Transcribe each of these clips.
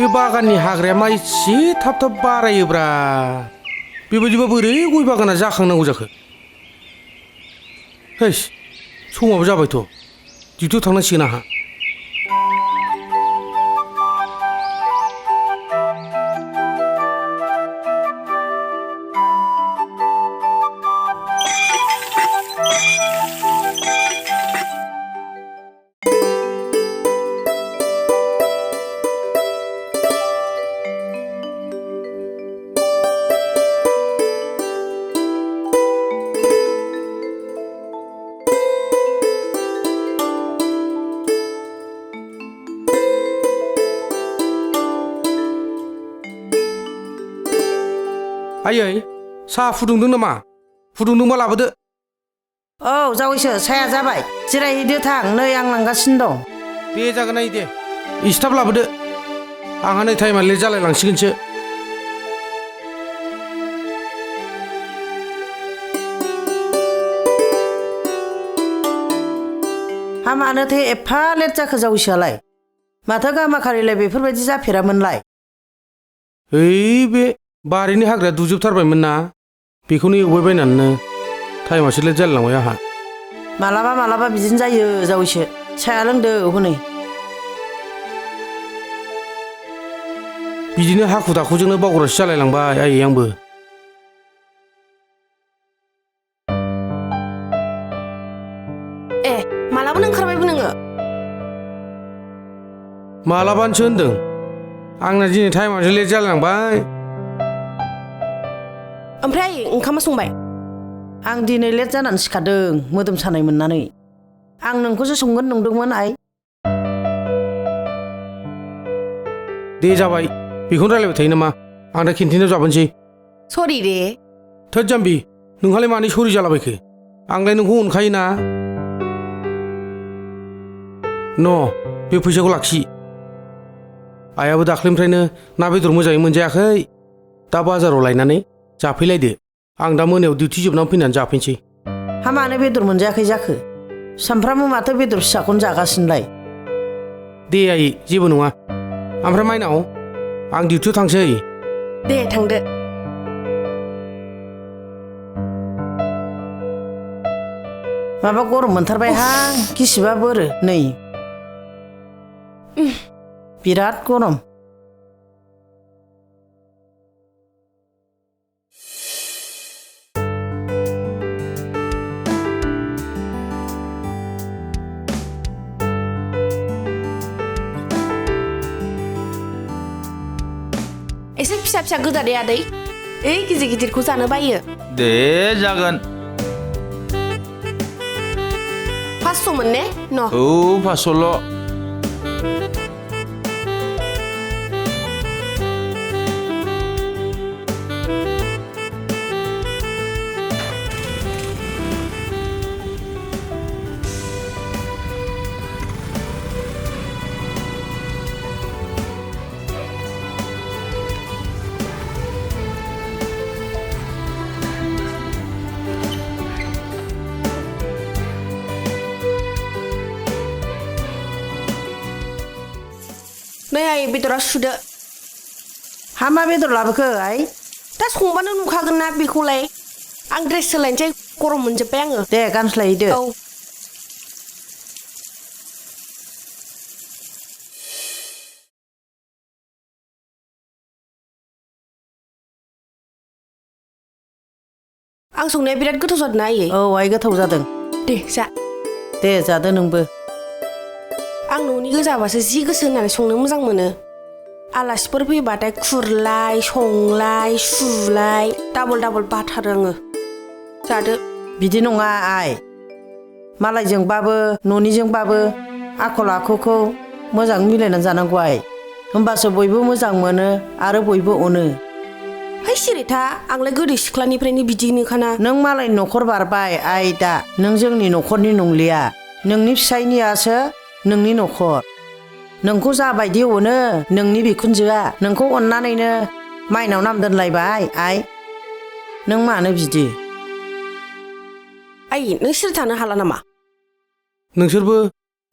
बे बागाननि हाग्राया मा एसे थाब थाब बारायोब्रा बेबायदिबा बोरै गय बागाना जाखांनांगौ जाखो हैस समाबो जाबायथ' दिउटियाव थांनांसिगोन आंहा आयै साहा फुदुंदों नामा फुदुंदोंबा लाबोदो औ जावैसो साया जाबाय जिरायहैदो थां नै आं लांगासिनो दं दे जागोन आयै दे एसे थाब लाबोदो आंहा नै टाइमा लेट जालायलांसिगोनसो हा मानोथो एफा लेट जाखो जावैसोआलाय माथो गामाखारिलाय बेफोरबायदि जाफेरामोनलाय ओइ बे बारिनि हाग्राया दुजोबथारबायमोन ना बेखौनो एवबायबायनानैनो टाइमासो लेट जालायलांबाय आंहा मालाबा मालाबा बिदिनो जायो जावैसो साया लोंदो हनै बिदिनो हाखु दाखुजोंनो बावग्रासो जालायलांबाय आयै आंबो ए मालाबानो ओंखारबायबो नोङो मालाबानोसो होनदों आंना दिनै टाइमासो लेट जालायलांबाय ओमफ्राय ओंखामा संबाय आं दिनै लेट जानानै सिखारदों मोदोम सानाय मोननानै आं नोंखौसो संगोन नंदोंमोन आइ दे जाबाय बेखौनो रायलायबाय थायो नामा आं दा केन्टिनाव जाबोनोसै सरि दे थोद जाम्बि नोंहालाय मानो सरि जालाबायखो आंलाय नोंखौ अनखायोना न' बे फैसाखौ लाखि आइयाबो दाख्लैनिफ्रायनो ना बेदर मोजाङै मोनजायाखै दा बाजाराव लायनानै जाफैलायदो आं दा मोनायाव डिउटि जोबनानै फैनानै जाफैनोसै हा मानो बेदर मोनजायाखै जाखो सामफ्रामबो माथो बेदर फिसाखौनो जागासिनोलाय दे आयै जेबो नङा ओमफ्राय माइनाव आं डिउटियाव थांसै दे थांदो माबा गरम मोनथारबायहां गिसिबा बोरो नै बिराद गरम एसे फिसा फिसा गोदादे आदै ओइ गिदिर गिदिरखौ जानो बायो दे जागोन 500 मोन ने न' औ 500ल' नै आइ बेदरा सुदो हा मा बेदर लाबोखो आइ दा संबानो नुखागोन ना बेखौलाय आं ड्रेस सोलायनोसै गरम मोनजोब्बाय आङो दे गानस्लायहैदो औ आं संनाया बिराद गोथाव जादों ना आयै औ आइ गोथाव जादों दे जा दे जादो नोंबो आं न'नि गोजाबासो जि गोसो होनानै संनो मोजां मोनो आलासिफोर फैबाथाय खुरलाय संलाय सुलाय डाबल डाबल बाथारो आङो जादो बिदि नङा आइ मालायजोंबाबो न'निजोंबाबो आखल आखुखौ मोजां मिलायनानै जानांगौ आइ होमबासो बयबो मोजां मोनो आरो बयबो अनो है सिरिथा आंलाय गोदै सिख्लानिफ्रायनो बिदिनोखाना नों मालायनि न'खर बारबाय आइ दा नों जोंनि न'खरनि नंलिया नोंनि फिसायनियासो नोंनि न'खर नोंखौ जाबायदि अनो नोंनि बिखुनजोआ नोंखौ अननानैनो माइनाव नाम दोनलायबाय आइ नों मानो बिदि आइ नों सिरि थानो हाला नामा नोंसोरबो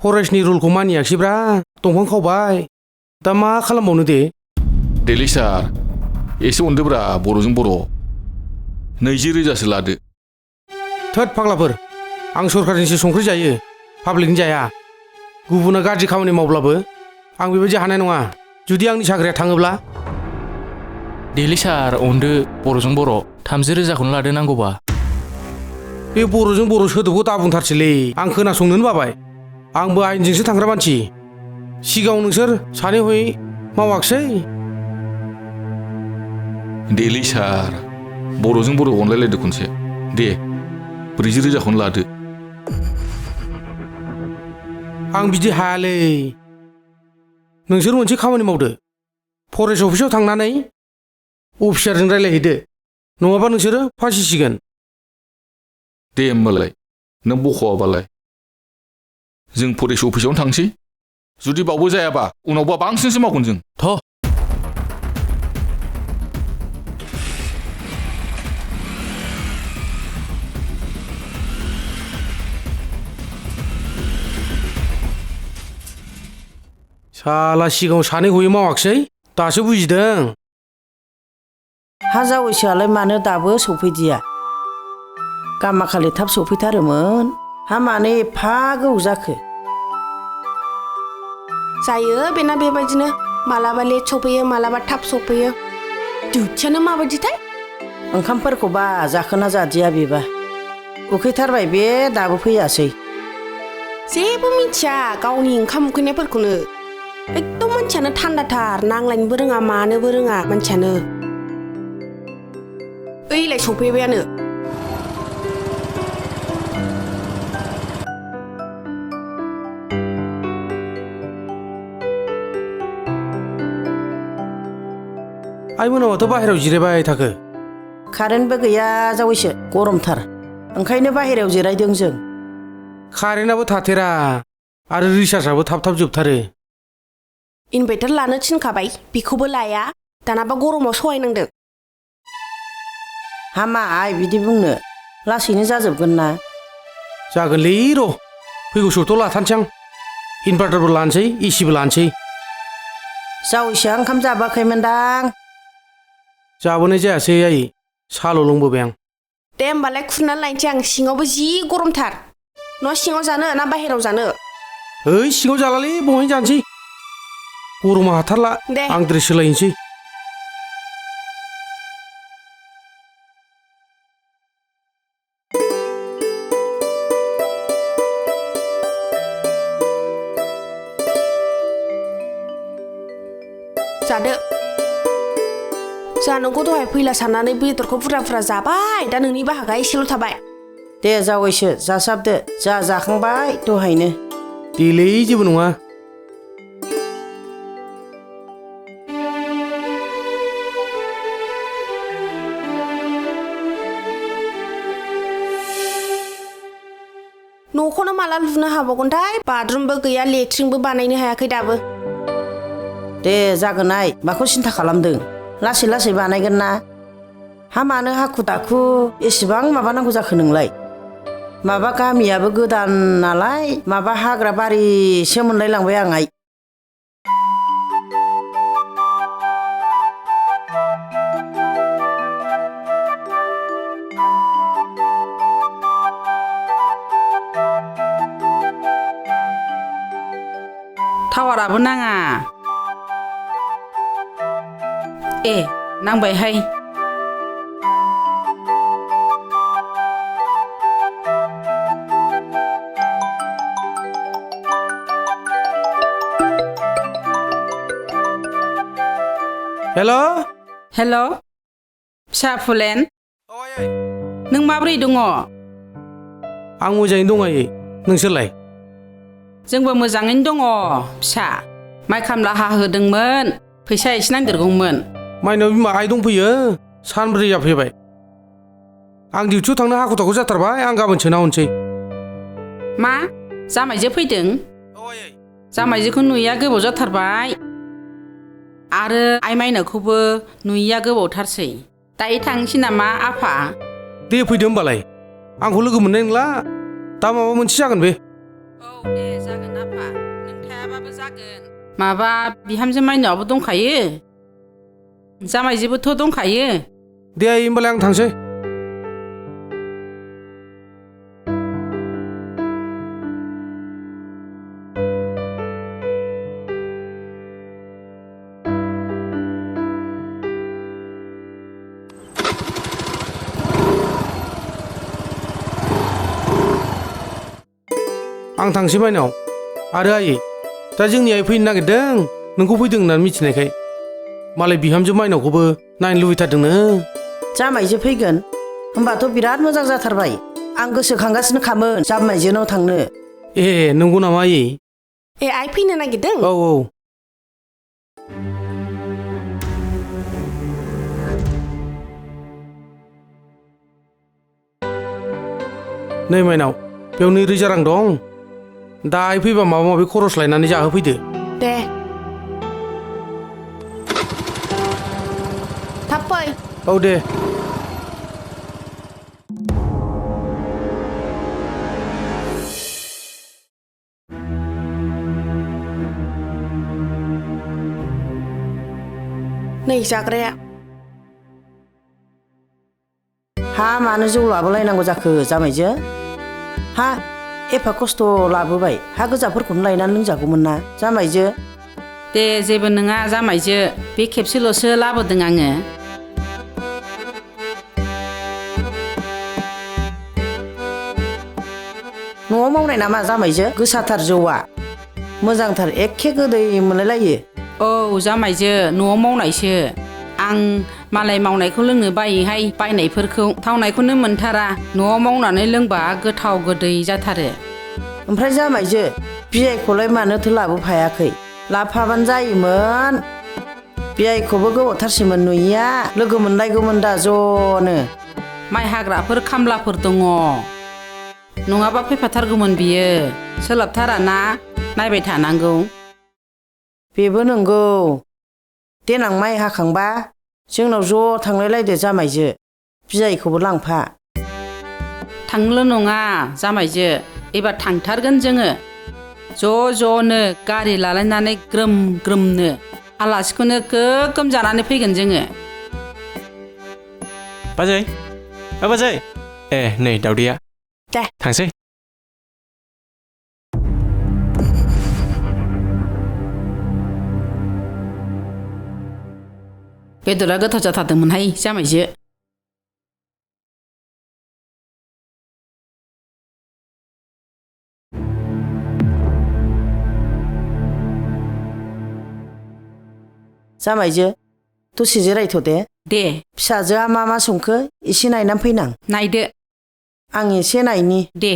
फरेस्टनि रुलखौ मानियाखिसैब्रा दंफां खावबाय दा मा खालामबावनो दे देलै सार एसे अनदोब्रा बर'जों बर' 20,000सो लादो थोद फाग्लाफोर आं सरकारनिसो संख्रि जायो पाब्लिकनि जाया गुबुना गाज्रि खामानि मावब्लाबो आं बेबायदि हानाय नङा जुदि आंनि साख्रिया थाङोब्ला देलै सार अनदो बर'जों बर' 30,000खौनो लादो नांगौबा बे बर'जों बर' सोदोबखौ दाबुंथारसैलै आं खोनासंनोनो बाबाय आंबो आयेनजोंसो थांग्रा मानसि सिगाङाव नोंसोर सानै हयै मावाखिसै देलै सार बर'जों बर' अनलायलायदो खनसे दे 40,000खौनो लादो आं बिदि हायालै नोंसोर मोनसे खामानि मावदो फरेस्ट अफिसाव थांनानै अफिसारजों रायलायहैदो नङाबा नोंसोरो फासिसिगोन दे होमबालाय नों बख'वाबालाय जों फरेस्ट अफिसावनो थांसै जुदि बावबो जायाबा उनावबा बांसिनसो मावगोन जों थ' साला सिगाङाव सानै हयै मावाखिसै दासो बुजिदों हा जावैसोआलाय मानो दाबो सौफैदिया गामाखालि थाब सौफैथारोमोन हा मानो एफा गोबाव जाखो जायो बेना बेबायदिनो मालाबा लेट सफैयो मालाबा थाब सफैयो डिउटियानो माबायदिथाय ओंखामफोरखौबा जाखोना जादिया बेबा उखैथारबाय बे दाबो फैयासै जेबो मिथिया गावनि ओंखाम उखैनायफोरखौनो एकदम मानसियानो थान्दाथार नांलायनोबो रोङा मानोबो रोङा मानसियानो ओइलाय सफैबायानो आइमोनावथ' बाहेरायाव जिरायबाय थाखो कारेन्टबो गैया जावैसो गरमथार ओंखायनो बाहेरायाव जिरायदों जों कारेन्टआबो थाथेरा आरो रिसार्जआबो थाब थाब जोबथारो इनभार्टार लानो थिनखाबाय बेखौबो लाया दानाबा गरमाव सहायनांदों हामा आइ बिदि बुंनो लासैनो जाजोबगोन ना जागोनलै र' फैगौ सप्तायाव लाथारनोसै आं इनभार्टारबो लानोसै एसिबो लानोसै जावैसोआ ओंखाम जाबाखैमोनदां जाबोनाय जायासै आइ साल' लोंबोबाय आं दे होमबालाय खुरनानै लायनोसै आं सिङावबो जि गरमथार न' सिङाव जानो ना बाहेरायाव जानो ओइ सिङाव जालालै बहायनो जानोसै गरमा हाथारला दे। आं ड्रेस सोलायनोसै जादो जानांगौ दहाय फैला साननानै बेदरखौ बुरजा बुरजा जाबाय दा नोंनि बाहागा एसेल' थाबाय दे जावैसो जासाबदो जाखांबाय दहायनो देलै जेबो नङा न'खौनो माला लुनो हाबावगोनथाय बाथरुमबो गैया लेट्रिनबो बानायनो हायाखै दाबो दे जागोन आइ माखौ सिन्था खालामदों लासै लासै बानायगोन ना हा मानो हाखु दाखु एसेबां माबानांगौ जाखो नोंलाय माबा गामियाबो गोदान नालाय माबा हाग्रा बारिसो मोनलाय लांबाय आं आइ टावाराबो नाङा ए नांबायहाय हेल' हेल' फिसा फुलेन नों माब्रै दङ आं मोजाङैनो दं आयै नोंसोरलाय जोंबो मोजाङैनो दङ फिसा माइ खामला हाहोदोंमोन फैसा एसे नांदेरगौमोन माइनाव बिमा आइ दंफैयो सानब्रै जाफैबाय आं डिउटियाव थांनो हाखु दाखु जाथारबाय आं गाबोन सोना हरनोसै मा जामाइजो फैदों जामाइजोखौ नुयैया गोबाव जाथारबाय आरो आइ माइनावखौबो नुयैया गोबावथारसै दायो थांसै नामा आफा दे फैदो होमबालाय आंखौ लोगो मोननाय नंला दा माबा मोनसे जागोन बे औ दे जागोन आफा नों थायाबाबो जागोन माबा बिहामजो माइनावआबो दंखायो जामाइजोबोथ' दंखायो। दे आइ होमबालाय आं थांसै। आं थांसै माइनाव। आरो आइ दा जोंनि आइ फैनो नागिरदों नोंखौ फैदों होननानै मिथिनायखाय मालाय बिहामजो माइनावखौबो नायनो लुबैथारदोंनो। जामाइजो फैगोन होमबाथ' बिराद मोजां जाथारबाय। आं गोसोखांगासिनो खामोन जामाइजोनाव थांनो। ए नंगौ नामा आइ? ए आइ फैनो नागिरदों? औ औ। नै माइनाव बेयाव 2,000 रां दं। दा आइ फैबा माबा माबि खरस लायनानै जाहोफैदो। दे थाब फै। औ दे। नै जाग्राया। हा मानो जौ लाबोलायनांगौ जाखो जामाइजो? हा एफा खस्थ' लाबोबाय हा गोजाफोरखौनो लायनानै लोंजागौमोन ना जामाइजो। दे जेबो नङा जामाइजो, बे खेबसेल'सो लाबोदों आङो। न'आव मावनाय नामा जामाइजो? गोसाथार जौआ मोजांथार एखे गोदै मोनलायलायो। औ जामाइजो न'आव मावनायसो। आं मालाय मावनायखौ लोंनो बायोहाय, बायनायफोरखौ थावनायखौनो मोनथारा। न'आव मावनानै लोंबा गोथाव गोदै जाथारो। ओमफ्राय जामाइजो बियाइखौलाय मानोथो लाबोफायाखै? लाबोफाबानो जायोमोन। बियाइखौबो गोबावथारसैमोन नुयिया, लोगो मोनलायगौमोन दा ज'नो। माइ हाग्राफोर खामलाफोर दङ, नङाबा फैफाथारगौमोन बियो। सोलाबथाराना नायबाय थानांगौ। बेबो नंगौ। देनां माइ हाखांबा जोंनाव ज' थांलायलायदो जामाइजो, बियाइखौबो लांफा। थांनोल' नङा जामाइजो, एबार थांथारगोन जोङो ज' ज'नो गारि लालायनानै ग्रोम ग्रोमनो। आलासिखौनो गोगोम जानानै फैगोन जोङो। बाजै बाजै, ए नै दावदैया। दे थांसै। बेदरा गोथाव जाथारदोंमोनहाय जामाइजो। जामाइजो दसे जिरायथ' दे। दे फिसाजोआ मा मा संखो एसे नायनानै फैनां। नायदो। आं एसे नायनि। दे।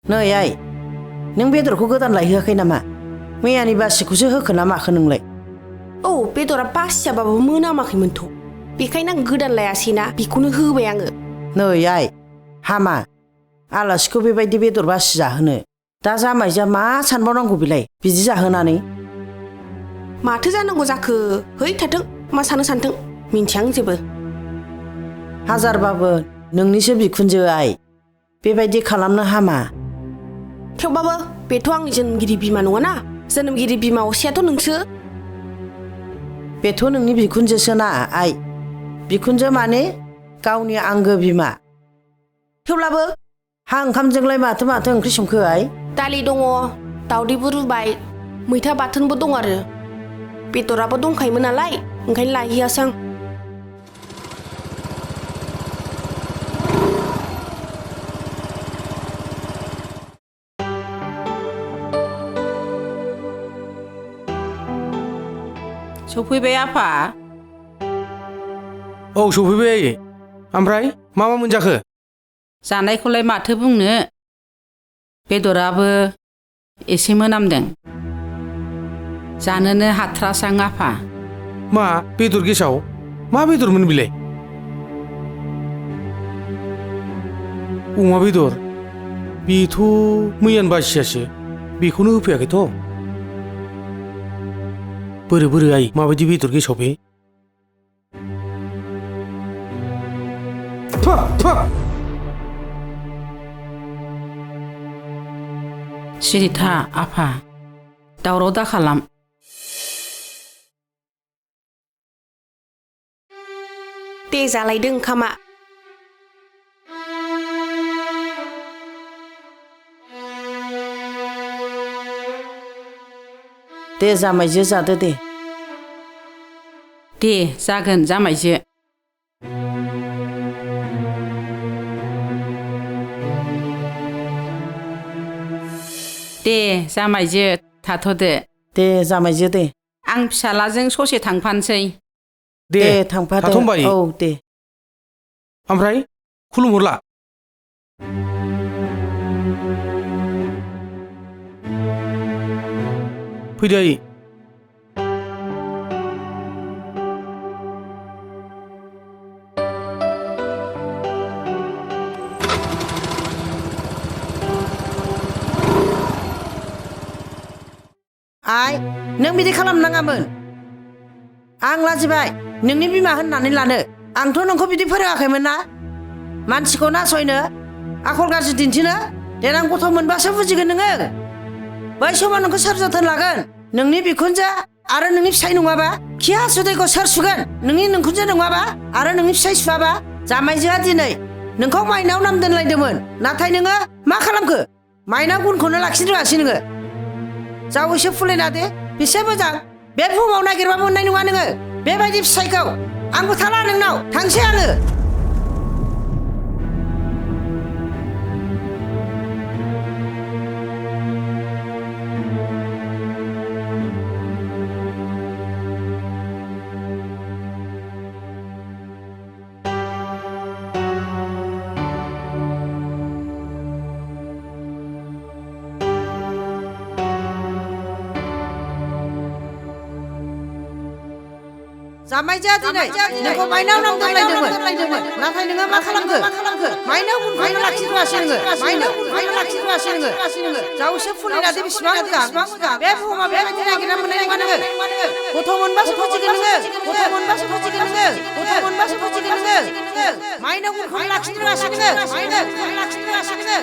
नै आइ, नों बेदरखौ गोदान लायहोआखै नामा? मैयानि बासिखौसो होखो ना माखो नोंलाय? औ बेदरा बासियाबाबो मोनामाखैमोनथ', बेखायनो आं गोदान लायासैना, बेखौनो होबाय आङो। नै आइ, हामा आलासिखौ बेबायदि बेदर बासि जाहोनो। दा जामाइजोआ मा सानबावनांगौ बेलाय बिदि जाहोनानै? माथो जानांगौ जाखो? है थाथों, मा सानो सानथों, मिन्थिया आं जेबो। हाजारबाबो नोंनिसो बिखुनजो आइ, बेबायदि खालामनो हामा। थेवबाबो बेथ' आंनि जोनोमगिरि बिमा नङाना, जोनोमगिरि बिमा असेयाथ' नोंसो। बेथ' नोंनि बिखुनजोसोना आइ, बिखुनजो माने गावनि आंगो बिमा। थेवब्लाबो हा ओंखामजोंलाय माथो माथो ओंख्रि संखो आइ? दालि दङ, दावदैबो रुबाय, मैथा बाथोनबो दं आरो। बेदराबो दंखायोमोन नालाय ओंखायनो लायहैयासै आं। सफैबाय आफा। औ सफैबाय आइ। ओमफ्राय मा मा मोनजाखो? जानायखौलाय माथो बुंनो, बेदराबो एसे मोनामदों, जानोनो हाथ्रासां आफा। मा बेदर गेसाव? मा बेदरमोन बिलाय? अमा बेदर? बेथ' मैयानि बासियासो, बेखौनो होफैयाखैथ'। बोरो बोरो आइ, माबायदि बेदर गेसाव बे? सिरि था आफा दावराव दा खालाम दे जालायदो ओंखामा दे जामाइजो जादो दे दे जागोन जामाइजो दे जामाइजो थाथ'दो दे जामाइजो दे आं फिसालाजों ससे थांफानोसै दे थांफादो थाथ'बाय औ दे ओमफ्राय खुलुमहरला फैदो आयै आइ नों बिदि खालामनाङामोन आं लाजिबाय नोंनि बिमा होननानै लानो आंथ' नोंखौ बिदि फोरोङाखैमोन ना मानसिखौ नासयनो आखल गाज्रि दिन्थिनो देनां गथ' मोनबासो बुजिगोन नोङो बै समाव नोंखौ सोर जोथोन लागोन नोंनि बिखुनजो आरो नोंनि फिसाय नङाबा खि हासुदैखौ सोर सुगोन नोंनि नोंखुनजो नङाबा आरो नोंनि फिसाय सुवाबा जामाइजोआ दिनै नोंखौ माइनाव नाम दोनलायदोंमोन नाथाय नोङो मा खालामखो माइनाव गुनखौनो लाखिनो रोङासै नोङो जावैसो फुलायना दे बेसे मोजां बे बुहुमाव नागिरबा मोननाय नङा नोङो बेबायदि फिसायखौ आंबो थाला नोंनाव थांसै आङो जामाइजोआ दिनै नोंखौ माइनाव नाम दोनलायदोंमोन नाथाय नोङो मा खालामखो माइनाव गुनखौनो लाखिनो रोङासै नोङो माइनाव गुनखौनो लाखिनो रोङासै नोङो जावैसो फुलिना दे बेसेबां मोजां बे बुहुमाव बेबायदि नागिरना मोननाय नङा नोङो गथ' मोनबासो बुजिगोन नोङो गथ' मोनबासो बुजिगोन नोङो गथ' मोनबासो बुजिगोन नोङो माइनाव गुनखौनो लाखिनो रोङासै नोङो माइनाव गुनखौनो लाखिनो रोङासै नोङो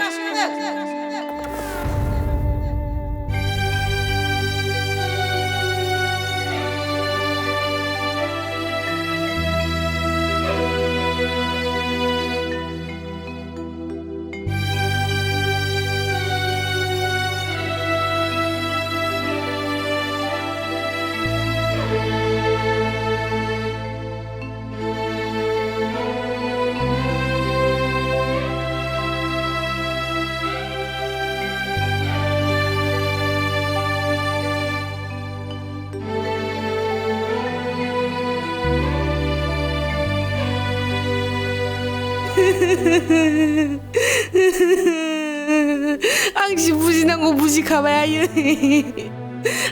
आं जि बुजिनांगौ बुजिखाबाय आयै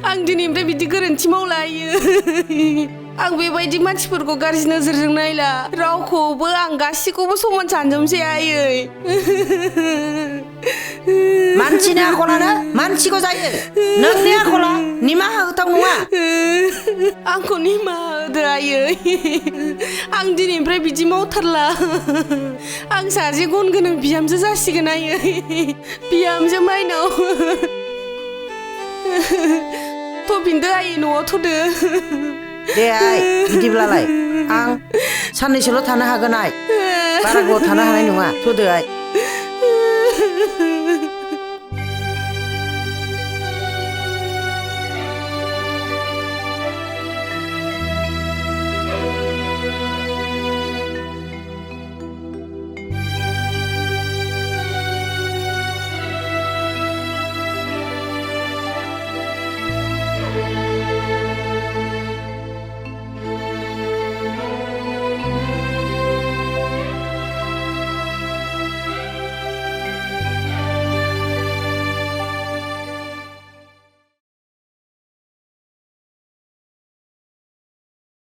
आं दिनैनिफ्राय बिदि गोरोन्थि मावला आयै आं बेबायदि मानसिफोरखौ गाज्रि नोजोरजों नायला रावखौबो आं गासिखौबो समान सानजोबसै आयै मानसिनि आखलानो मानसिखौ जायो नोंनि आखला निमाहा होथाव नङा आंखौ निमाहा होदो आयै आं दिनैनिफ्राय बिदि मावथारला आं सासे गुन गोनां बिहामजो जासिगोन आयै बिहामजो माइनाव थफिनदो आयै न'आव थ'दो दे आइ बिदिब्लालाय आं साननैसोल' थानो हागोन आइ बारा गोबाव थानो हानाय नङा थ'दो आइ